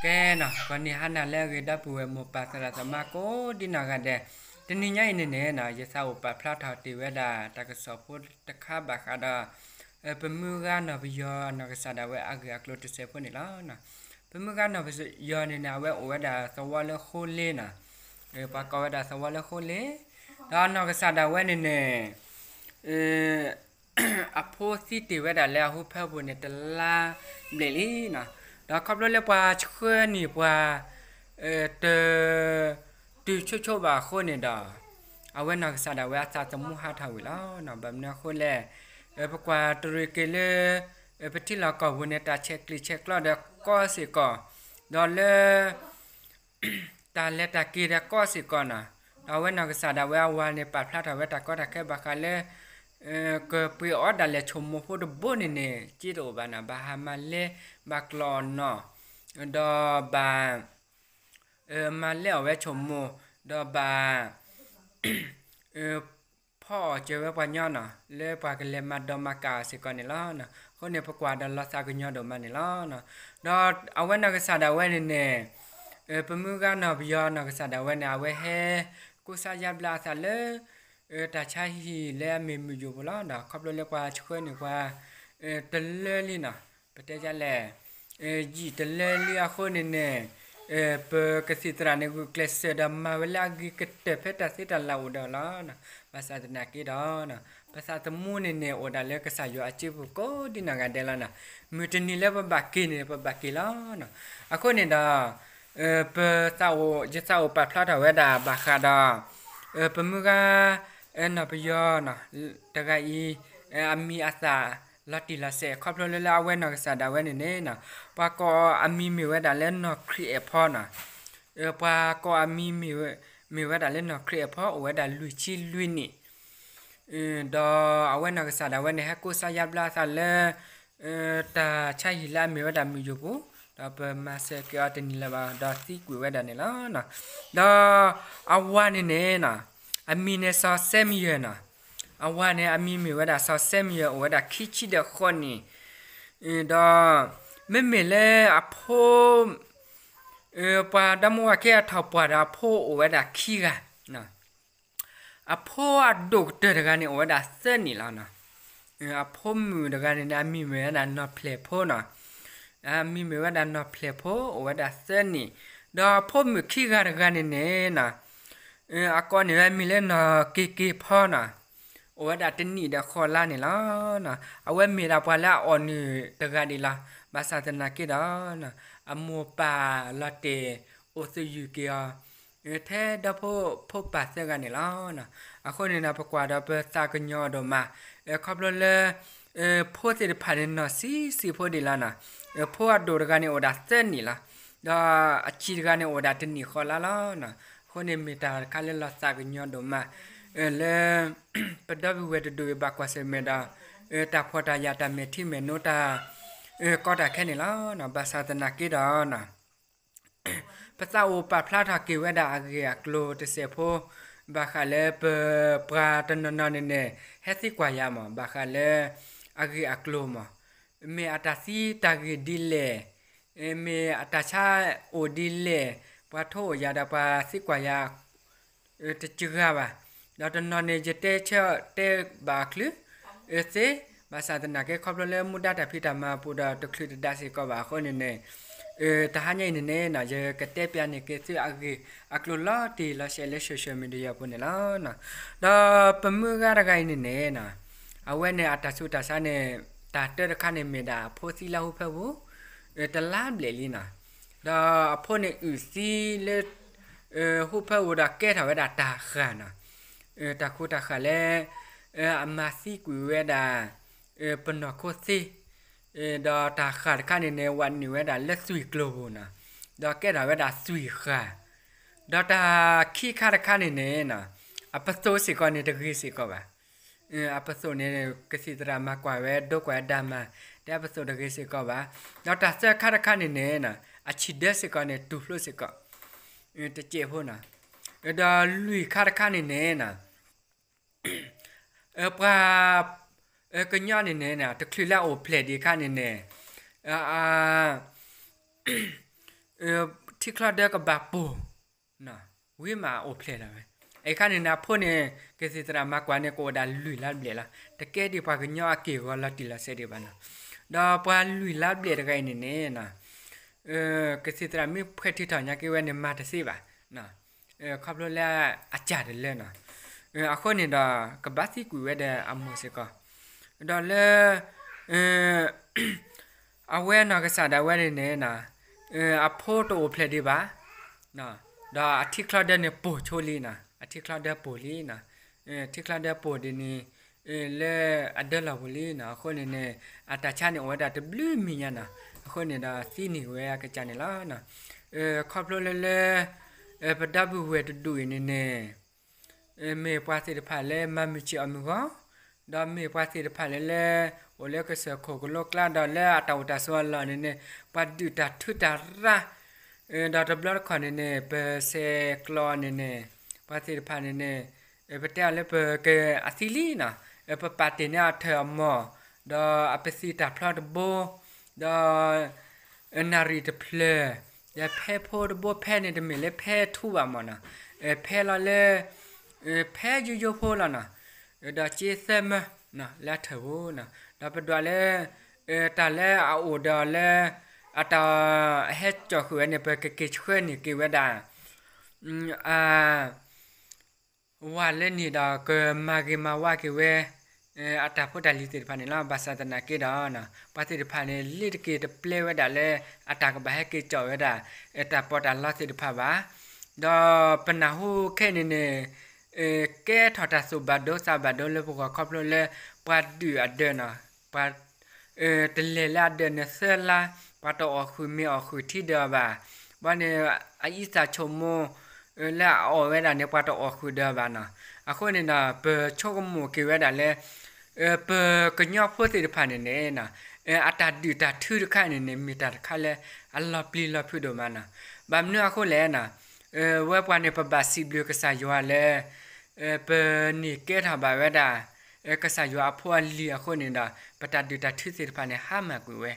ကဲနီၤ ကီးနံၤဟါနၤလၢအဂ့ၤ ဒီပုၢ်ဝဲၢ်မိၢ်ပၢ်သရၣ်သမါကိးဒံနီၢ်ဂၤဒဲး, တနံၤညါအံၤန့ၣ်န့ၣ်နီၤ ယသးအိၣ်ပာ်ဖျါထီၣ်တ့ၢ်ဝဲဒၣ် တၢ်ကစီၣ်ဖိတခါဘၣ်ဃးဒီး ပမုၢ်ဂၤနီၢ်ပယီၤနီၢ်ကစၢ်ဒၣ်ဝဲအဂ့ၢ်အကျိၤတစဲးဖိန့ၣ်လီၤ. ပမုၢ်ဂၤနီၢ်ပယီၤန့ၣ်န့ၣ် အဝဲအိၣ်ဝဲဒၣ်သဝီလၢဃိလ့နီၤ, ပှၤကိးဝဲဒၣ်သဝီလၢဃိလ့, ဒီးနီၢ်ကစၢ်ဒၣ်ဝဲန့ၣ်န့ၣ် အဖိသံတ့ၢ်ဝဲဒၣ်လၢအဟူဖၢပူၤန့ၣ် တလါဘျဲၣ်လံနီၤ, ဒီးခီဖျိလၢပှၤဆှၢန့ၢ်ပှၤ တ တုၤဆိဆိဘၣ်အဃိန့ၣ်ဒီး အဝဲနီၢ်ကစၢ်ဒၣ်ဝဲအသးသမူဟးထီၣ်ဝံၤလီၤ. ဘၣ်မနုၤအဃိလဲၣ်, ပကွၢ်တရံးက့ၤလၢ ပထံလီၢ်ကီၢ်ပူၤန့ၣ် တၢ်ဆဲးကျိးဆဲးကျၢဒီးကီစ့ၢ်ကီး, ဒီးလၢ တၢ်လဲၤတၢ်က့ၤဒီးကီစ့ၢ်ကီးနီၤ, ဒီးအဝဲနီၢ်ကစၢ်ဒၣ်ဝဲအဝၤန့ၣ် ပာ်ဖျါထီၣ်ဝဲတၢ်ကီတၢ်ခဲဘၣ်ဃးလၢ ကပှ့ၤအီၣ်ဒၣ်လဲာ်ဆိမိၣ်ဖိတဘိန့ၣ်န့ၣ် က့တအိၣ်ဘၣ်နီၤ, ဘၣ်ဟးမၤလဲၤ ဘၣ်ကျီၢ်အီၣ်နီၢ် ဒီးဘၣ် မၤလဲၤအီၣ်ဝဲဆိမိၣ်, ဒီးဘၣ် ဖီအီၣ်စၢၤဝဲပှၤညီနီၤ, လၢပှၤကလဲၤမၤဒိးမၤကၣ်အီၤစ့ၢ်ကီးန့ၣ်လီၤ. အဃိန့ၣ် ပကွၢ်ဒီးလီၤသးကညီၤဒိၣ်မးန့ၣ်လီၤ. ဒီးအဝဲနီၢ်ကစၢ်ဒၣ်ဝဲန့ၣ်န့ၣ် ပမုၢ်ဂၤနီၢ်ပယီၤနီၢ်ကစၢ်ဒၣ်ဝဲန့ၣ် အဝဲဟဲ ကိးစါယါဘျါအသးလၢ တၢ်ဆါဟံၣ်လၢအမ့ၢ်မုၢ်ယိာ်ပူၤလီၤ. ဒီးခီဖျိလၢပှၤဆှၢန့ၢ်ပှၤ တလၢလံနီၤ, ပတဲဒ်လဲၣ် ယံာ်တလၢလံအဃိန့ၣ်န့ၣ် ပကသံၣ်သရၣ်န့ၣ် ဂုာ်ကျဲးစၢးဒီးမၤဝဲလၢအဂ့ၤကတၢၢ်ဖဲတၢ်သ့တၢ်လၢ်အိၣ်ဒီးလီၤ. ဘၣ်ဆၣ်သနာ်က့ဒီး ပသးသမူန့ၣ်န့ၣ် အိၣ်ဒၣ်လၢကစၢ်ယွၤအစုပူၤကိးဒံနီၢ်ဂၤဒဲးလီၤနီၤ. မုၢ်တနံၤလၢပဘၣ်က့ၤန့ၣ် ပဘၣ်က့ၤလီၤနီၤ. အဃိန့ၣ်ဒီး ပသးအိၣ် ယသးအိၣ်ပာ်ဖျါထီၣ်ဝဲဒၣ်ဘၣ်ဃးဒီး ပမုၢ်ဂၤ နီၢ်ပယီၤ တဂၤအံၤ အမံၤအသၣ်လီၤတံၢ်လီၤဆဲး ခီဖျိလၢလၢအဝဲနီၢ်ကစၢ်ဒၣ်ဝဲန့ၣ်န့ၣ် ပှၤကိးအမံၤမ့ၢ်ဝဲဒၣ်လၢနီၢ်ခရံာ်အဲၣ်ဖီနီၤ, ပှၤကိးအမံၤမ့ၢ်ဝဲဒၣ်လၢနီၢ်ခရံာ်အဲၣ်ဖီ အိၣ်ဝဲဒၣ်လွံၢ်ဆံလွံၢ်နံၣ် ဒီးအဝဲနီၢ်ကစၢ်ဒၣ်ဝဲန့ၣ် ဟဲကိးစါယါဘျါအသးလၢ တၢ်ဆါဟံၣ်လၢအမ့ၢ်ဝဲဒၣ်မုၢ်ယိာ်ပူၤ, ဒီးပမၤစၢၤက့ၤအီၤတနံၤလၢၤဘၣ် ဒီးသံကွံာ်ဝဲဒၣ်န့ၣ်လီၤ. ဒီးအဝၤန့ၣ်န့ၣ် အမံၤန့ၣ်စီၤစဲမံယၢၢ်နီၤ, အဝၤန့ၣ် အမံၤမ့ၢ်ဝဲဒၣ်စီၤစဲမံယၢၢ် အိၣ်ဝဲဒၣ်ခံဆံဒီးဃိးနံၣ်, ဒီး မ့မ့ၢ်လၢအဖိ ပှၤဒီမါဝၤခံဂၤထီၣ်ပှၢ်ဒီးအဖိအိၣ်ဝဲဒၣ်ခံဂၤ, အဖိအဒိၣ်ကတၢၢ်တဂၤန့ၣ် အိၣ်ဝဲဒၣ်သၢနံၣ်လီၤ. အဖိမုၣ်တဂၤန့ၣ်န့ၣ် အမံၤမ့ၢ်ဝဲဒၣ်နီၢ်ဖျဲၣ်ဖိနီၤ, အမံၤမ့ၢ်ဝဲဒၣ်နီၢ်ဖျဲၣ်ဖိ အိၣ်ဝဲဒၣ်သၢနံၣ်, ဒီးအဖိမုၣ်ခံဂၤတဂၤန့ၣ်န့ၣ် အကိးန့ၢ်ဝဲမံၤလၢနီၢ်က့ၤက့ၤဖီနီၤ, အိၣ်ဝဲဒၣ်တနံၣ်ဒီးဃိးလါန့ၣ်လီၤ. အဝဲမ့ၢ်ဒၣ်ပှၤလၢအအီၣ်နုၢ်တဂၤဒံးလီၤ. ဘၣ်ဆၣ်သနာ်က့ဒီး အမိၢ်ပၢ်လီၤတဲာ်အိၣ်သယုၢ်က့ၤအီၤ ထဲဒီဖိဖိပၢ်သၢဂၤန့ၣ်လီၤ. အဃိန့ၣ်ဒီး ပကွၢ်ဒီးပသးကညီၤဒိၣ်မး ခီဖျိလၢ ဖိသ့ၣ်တဖၣ်န့ၣ် နီၢ်ဆံးဆံးဖိဒံးလီၤနီၤ. ဖိအဒိၣ်တဂၤန့ၣ်အိၣ်ဒၣ်သၢနံၣ်လီၤ. ဒီးအဆံးတဂၤန့ၣ်အိၣ်ဒၣ်တနံၣ်ဃိးလါလီၤ. အဃိန့ၣ်မ့ၢ်တၢ်တခါလၢလီၤသးကညီၤဒိၣ်မး လၢ ပဒီပုၢ်ဝဲၢ်တဒူၣ်အံၤဘၣ်ကွၢ်ဆၢၣ်မဲာ်ဒီး တၢ်ဖှီၣ်တၢ်ယာ်တၢ်မဲာ်ထံမဲာ်နိတၢ် ကီတၢ်ခဲန့ၣ်လီၤ. ဘၣ်ဆၣ်သနာ်က့ဒီး ပသးအိၣ်ပာ်ဖျါထီၣ်က့ၤဝဲဒၣ်အဂ့ၢ်အကျိၤတစဲးဖိ ဘၣ်ဃးလၢပပှၤတနီၤနီၤန့ၣ်န့ၣ် ဟဲသံကွၢ်ယၤမး ဘၣ်ဃးလၢ အဂ့ၢ်အကျိၤမး မ့ၢ်အတၢ်သံတၢ်ဂ့ၢ်ဒ်လဲၣ်, မ့ၢ်အတၢ်ဆါအိၣ်ဒ်လဲၣ်, ပှၤထိအိၣ်ယၤဒီးပှၤသံကွၢ်ယၤ တစှၤဘၣ်. ဒီးတနီၤန့ၣ် ယတဲဆၢတဲဘၣ်အချုး သ့, ဘၣ်ဆၣ်သနာ်က့ ခီဖျိလၢမူဒါတၢ်ဖံးတၢ်မၤအပူၤဒီးတချုးတဒါစ့ၢ်ကီးဘၣ်အဃိန့ၣ်န့ၣ် တဟါညါအံၤန့ၣ်န့ၣ် ယကတဲပျးန့ၢ်က့ၤသုအဂ့ၢ်အကျိၤလီၤတံၢ်လီၤဆဲးလၢ social media အပူၤန့ၣ်လီၤ. ဒီးပမုၢ်ဂၤတဂၤအံၤန့ၣ်န့ၣ် အဝဲန့ၣ်အတၢ်ဆူးတၢ်ဆါန့ၣ် တၢ်တၢတခါန့ၣ်မ့ၢ်ဒၣ်အဖိသံလၢဟူဖၢပူၤ တလါဘျဲၣ်လံနီၤ. ဒီးအဖိန့ၣ်အုၣ်သံလၢ ဟူဖၢပူၤဒီး ကဲထီၣ်ဝဲဒၣ်တၢ်ဃၢ်နီၤ. တၢ်ဃူတၢ်ဃၢ်လၢ အမၤသံကွံာ်ဝဲဒၣ် ပနီၢ်ခိသ့, ဒီးတၢ်ဃၢ်တခါန့ၣ်န့ၣ် ဝးနုာ်ဝဲဒၣ်လၢသွံၣ်ကျိၤပူၤနီၤ. ဒီးကဲထီၣ်ဝဲဒၣ်သွံၣ်ဃၢ်, ဒီးတၢ်ခံခါတခါန့ၣ်န့ၣ် အပသိၣ်စ့ၢ်ကီးန့ၣ်တဂ့ၤစ့ၢ်ကီးဘၣ်. အပသိၣ်န့ၣ် ကသံၣ်သရၣ်မၤကွၢ်ဝဲ ဒိကွၢ်ဝဲဒၣ်မၤ တဲအပသိၣ်တဂ့ၤစ့ၢ်ကီးဘၣ်. ဒီးတၢ်သၢခါတခါန့ၣ်န့ၣ် အဆံၣ်ဒၢစ့ၢ်ကီးန့ၣ် တူၢ်ဖျိစ့ၢ်ကီး တစဲးဖိနီၤ. ဒီးလွံၢ်ခါတခါန့ၣ်န့ၣ် ပှၤ ကညီန့ၣ်န့ၣ် တချုးလၢအအိၣ်ဖျဲၣ်ဒံးအခါန့ၣ်န့ၣ် အ ထံချီဒၢကဘၣ်ပိာ် ဝံၤမးအိၣ်ဖျဲၣ်လီၤဝဲ. အခါန့ၣ်န့ၣ် အဖိန့ၣ် ကသံၣ်သရၣ်မၤကွၢ်န့ၣ် ကအိၣ်ဒၣ်လွံၢ်လါဘျဲၣ်လီၤ. တကဲဒံးပှၤကညီအက့ၢ်အဂီၤလီၤတံၢ်လီၤဆဲးဒံးဘၣ်နီၤ. ဒီးပှၤလွံၢ်လါဘျဲၣ်တဂၤအံၤန့ၣ်န့ၣ် ကသံၣ်သရၣ်မ့ၢ်ဖှဲးထံထီၣ်ညါက့ၤဝဲန့ၣ် မၤတသ့ဘၣ်. ခီဖျိလၢအစၢ်တလၢနီၤ. အဃိန့ၣ်ဒီး ကဘၣ်သံကွံာ်ဝဲဒီးအမိၢ်စ့ၢ်ကီး, ဒီးလၢ အဝဲနီၢ်ကစၢ်ဒၣ်ဝဲန့ၣ်န့ၣ် အဖိတအိၣ်ဖျဲၣ်ဒံးဘၣ်, ဒီးအထံချီဒၢန့ၣ်ပိာ်ဆိလံနီၤ, အထံချီဒၢပိာ်လံနီၤ, ထံချီဒၢပိာ်ဒ်န့ၣ် လၢအဒၢလီၢ်ပူၤလံနီၤ. အဃိန့ၣ်န့ၣ် အတၢ်ဆါန့ၣ်အိၣ်ဝဲဒၣ်တဘျုးမံၤညါနီၤ. အဃိန့ၣ်ဒီးသံန့ၢ်ဝဲအကစၢ်န့ၣ်လီၤ. ခီဖျိလၢလၢ ပဒီပုၢ်ဝဲၢ်တဒူၣ်အံၤန့ၣ်န့ၣ် မ့ၢ်ပှၤသ့ၣ်တဖၣ်လၢမၤမုၢ်ဆ့ၣ်အီၣ်မုၢ်ဂီၤ, ဒီးမ့ၢ်ပှၤသ့ၣ်တဖၣ်လၢလၢ အိၣ်လၢကစၢၢ်ခိၣ်ကလိကျါဒီးလၢအတၢ်အိၣ်တၢ်ဆိးအလီၢ်န့ၣ်န့ၣ် ပှၤဒုၣ်တၢ်ထုတၢ်ရါ, ဒီးတဘျီတခီၣ်န့ၣ်န့ၣ် ပဆဲးကျိးအီၤန့ၣ်န့ၣ် ပှၤသ့ၣ်တဖၣ်န့ၣ်န့ၣ် ပတဲအီၤလၢပကအသံလံနီၤ, ပပာ်တ့ၢ်န့ၢ်အီၤထၢၣ်အမီၢ်, ဒီးအပသံတၢ်ဖျီတဘိ, ဒီး နၣ်ရံၣ်တဖျၢၣ်, ဒီးဖဲဖိတဘိဖဲန့ၣ် တမ့ၢ်လၢဖဲထူဘၣ်မီၢ်နီၤ, ဖဲလီၤလၢ ဖဲယိယိဖိလီၤနီၤ, ဒီးက့သၢမၢ လၢအထၢၣ်ပူၤနီၤ, ဒီးပဒွးလၢ တၢ်လၢအအိၣ်ဒီးလၢ အတၢ်ဟဲစိာ်ဃုာ်ဝဲန့ၣ် ပကက့ၤဆှၢန့ၢ်က့ၤဝဲဒၣ် အ ဝၤလၢန့ၣ်ဒီးကမၤဂ့ၤမၤဝါက့ၤဝဲ အတၢ်ဖိတၢ်လံၤသ့ၣ်တဖၣ်န့ၣ်လီၤ. ဘၣ်ဆၣ်သနာ်က့ဒီး ပှၤသ့ၣ်တဖၣ်န့ၣ် လ့တက့ၤတပျဲဝဲဒၣ်လၢ အတၢ်ကဘၣ်ဟဲက့ၤစိာ်ဝဲဒၣ် တၢ်ပီးတၢ်လီသ့ၣ်တဖၣ်ဘၣ်. ဒီးပနၢ်ဟူခဲအံၤန့ၣ်န့ၣ် ကဲထီၣ်တၢ်သူၣ်ဘၣ်ဒိသးဘၣ်ဒိလၢပဂီၢ်ခီဖျိလၢ ပှၤဒုၣ်အဒၢးနီၤ, ပှၤ တလဲၤလၢအဒၢးန့ၣ်သၢလါ, ပှၤတအီၣ်ဃုာ်မ့ၤအီၣ်ဃုာ်ထံဒီးအီၤဘၣ်. ဘၣ်န့ၣ် အအံသၣ်ဆိကမိၣ် လၢအအီၣ်ဝဲဒၣ်န့ၣ် ပှၤတအီၣ်ဃုာ်ဒီးအီၤဘၣ်နီၤ. အဃိန့ၣ်ဒီး ပဆိကမိၣ်က့ၤဝဲဒၣ်လၢ ပကညီဖိသ့ၣ်တဖၣ်န့ၣ်န့ၣ် အတၢ်ဒုၣ်တၢ်ထုတခါန့ၣ်န့ၣ် မ့ၢ်တၢ်တခါလၢအလီၤပျံၤလီၤဖုးဒိၣ်မးနီၤ. ဘၣ်မနုၤအဃိလဲၣ်နီၤ, ဝဲပှၤန့ၣ် ပဘၣ်စံးဘျုးကစၢ်ယွၤလၢ ပန့ၢ်ကဲထီၣ်ဘၣ်ဝဲဒၣ် ကစၢ်ယွၤအဖိအလံၤအဃိန့ၣ်ဒီး ပတၢ်ဒုၣ်တၢ်ထုသ့ၣ်တဖၣ်န့ၣ် ဟါမၢ်ကွံာ်ဝဲ,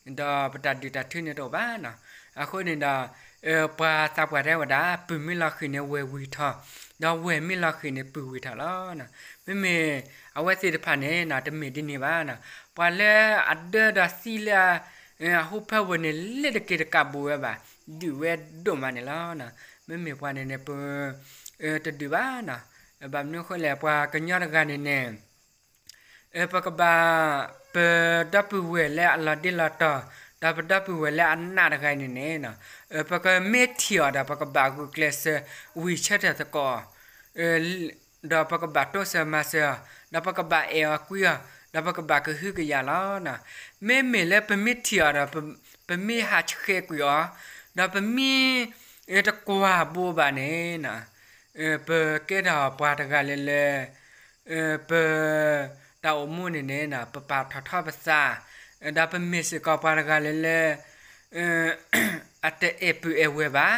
ဒီးပတၢ်ဒုၣ်တၢ်ထုန့ၣ်တအိၣ်ဘၣ်နီၤ. အဃိန့ၣ်ဒီး ပှၤသးပှၢ်တဲဝဲဒၣ် ပုၢ်မ့ၢ်လီၤဃံၤန့ၣ် ဝဲၢ်ဝံၢ်ထီၣ်, ဒီးဝဲၢ်မ့ၢ်လီၤဃံၤန့ၣ် ပုၢ်ဝံၢ်ထီၣ်လီၤ. မ့မ့ၢ်အဝဲသ့ၣ်တဖၣ်န့ၣ် တမ့ၢ်ဒ်န့ၣ်ဘၣ်နီၤ. ပှၤလၢအဒၢဒီးသံလၢ အဟူဖၢပူၤန့ၣ် လ့တက့ၤတကးဘူးဝဲဘၣ်, ဒုၣ်ဝဲဒိၣ်မးန့ၣ်လီၤ. မ့မ့ၢ်ပှၤန့ၣ်န့ၣ် ပ တဒုးဘၣ်နီၤ. ဘၣ်မနုၤအဃိလဲၣ် ပှၤကညီတဂၤန့ၣ်န့ၣ် ပကဘၣ် ပဒီပုၢ်ဝဲၢ်လၢအလီၤဒ့လီၤတီၤ ဒီးပဒီပုၢ်ဝဲၢ်လၢအနးတဂၤန့ၣ်န့ၣ် ပကမ့ၢ်ထံၣ်အီၤဒီး ပကဘၣ်ဂုာ်ကျဲးစၢးဝံၢ်ဆၢထၢၣ်သကိး ဒီးပကဘၣ်တိစၢၤမၤစၢၤအီၤ, ဒီးပကဘၣ်အဲၣ်အီၤကွံအီၤ, ဒီးပကဘၣ်ကဟုကယာ်လီၤ. မ့မ့ၢ်လၢပမ့ၢ်ထံၣ်အီၤဒီး ပမ့ၢ်ဟးဆှဲးကွံာ်အီၤ, ဒီးပမ့ၢ် တကွၢ်ဘိဘၣ်န့ၣ် ပကဲထီၣ်ပှၤတဂၤလၢလၢ ပ တၢ်အိၣ်မူန့ၣ်န့ၣ် ပပာ်ထီၣ်ထီပသး, ဒီးပမ့ၢ်စ့ၢ်ကီးပှၤတဂၤလၢလၢ အတအဲၣ်ပုၢ်အဲၣ်ဝဲၢ်ဘၣ်,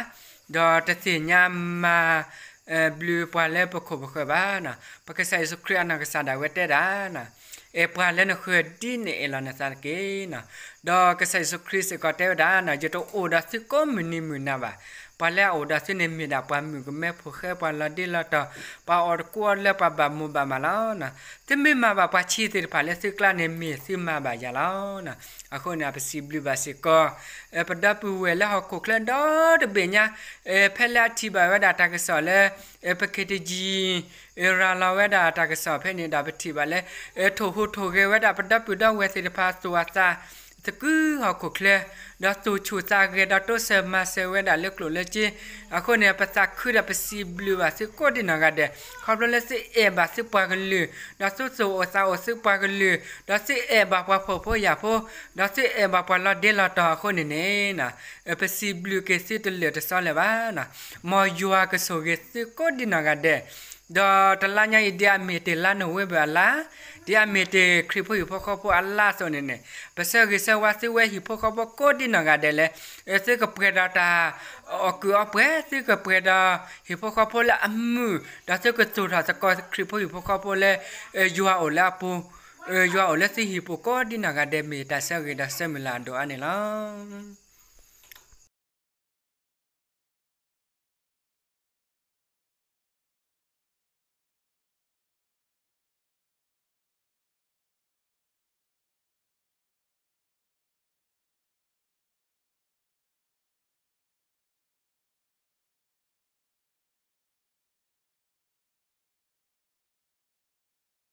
ဒီးတသ့ၣ်ညါမၤ ဘျုးပှၤလၢပခိၣ်ပဃၢၤဘၣ်နီၤ. ပကစၢ်ယ့ၣ်ၡူးခရံာ်အနီၢ်ကစၢ်ဒၣ်ဝဲတဲဒၣ်နီၤ, အဲၣ်ပှၤလၢနဃၢၤဒ်န့ၣ်အဲၣ်လီၤနသးတက့ၢ်နီၤ. ဒီးကစၢ်ယ့ၣ်ၡူးခရံာ်စ့ၢ်ကီးတဲဝဲဒၣ်နီၤ, ယတအိၣ်ဒီးသုကိးမုၢ်နံၤမုၢ်နၤဘၣ်. ပှၤလၢအအိၣ်ဒီးသုန့ၣ်မ့ၢ်ဒၣ်ပှၤမုၣ်ကမဲဖိဃဲ ပှၤလီၤဒ့လီၤတီၤ, ပှၤအီၣ်တကူအီလၢပှၤဘၣ်မိၢ်ဘၣ်မၢ်လီၤ. သုမ့ၢ်မၤဘၣ်ပှၤဆံးသ့ၣ်တဖၣ်လၢသုကျါန့ၣ် မ့ၢ်သုမၤဘၣ်ယၤလီၤ. အဃိန့ၣ် ပစံးဘျုးဘၣ်စ့ၢ်ကီး ပဒီပုၢ်ဝဲၢ်လၢဟီၣ်ခိၣ်ချၢဒီတဘ့ၣ်ညါ, ဖဲလၢအထံၣ်ဘၣ်ဝဲဒၣ်တၢ်ကစီၣ်လၢ ပခ့တယံၤ ရၤလီၤဝဲဒၣ်တၢ်ကစီၣ်ဖဲန့ၣ်ဒီး ပထံၣ်ဘၣ်လၢ ထိၣ်ဟူးထိၣ်ဂဲၤဝဲဒၣ်ပဒီပုၢ်ဒီဝဲၢ်သ့ၣ်တဖၣ်သူၣ်အသး သကုၤဟီၣ်ခိၣ်ချၢ, ဒီးသူၣ်ဆူၣ်သးဂဲၤဒီးတိစၢၤမၤစၢၤဝဲဒၣ်လၢကျိၣ်လၢစ့, အဃိန့ၣ် ပသးခုဒီးပစံးဘျုးဘၣ်သုကိးဒံနီၢ်ဂၤဒဲး, ခီဖျိလၢသုအဲၣ်ဘၣ်သုပှၤကလုာ်, ဒီးသုသူၣ်အိၣ်သးအိၣ်သုပှၤကလုာ်, ဒီးသုအဲၣ်ဘၣ်ပှၤဖှီၣ်ဖိယာ်ဖိ, ဒီးသုအဲၣ်ဘၣ်ပှၤလီၤဒ့လီၤတီၤအဃိန့ၣ်န့ၣ် ပစံးဘျုးက့ၤသုတလၢာ်တစီလၢၤဘၣ်နီၤ, မ်ယွၤကဆိၣ်ဂ့ၤသုကိးဒံနီၢ်ဂၤဒဲး, ဒီးတလါညါအံၤ ဒ်အမ့ၢ်တ့ၢ်လါနိၣ်ဝ့ဘၢၣ်အလါ, ဒ်အမ့ၢ်တ့ၢ်ခရံာ်ဖိဟံၣ်ဖိဃီဖိအလါအသိးန့ၣ်န့ၣ်, ပဆၢဂ့ၤဆၢဝါသုဝဲဟံၣ်ဖိဃီဖိကိးဒံနီၢ်ဂၤဒဲးလၢ သုကပှဲၤဒီးတၢ်အီၣ်ကုးအီပှဲၤ, သုကပှဲၤဒီးဟံၣ်ဖိဃီဖိလၢအမုာ်, ဒီးသုကသူၣ်ထီၣ်သကိးခရံာ်ဖိဟံၣ်ဖိဃီဖိလၢ ယွၤအိၣ်လၢအပူၤ, ယွၤအိၣ်လၢသုဟံၣ်ပူၤကိးဒံနီၢ်ဂၤဒဲး မ့ၢ်တၢ်ဆၢဂ့ၤဒီးဆၢမုၢ်လၢ်အဒိၣ်အါန့ၣ်လီၤ.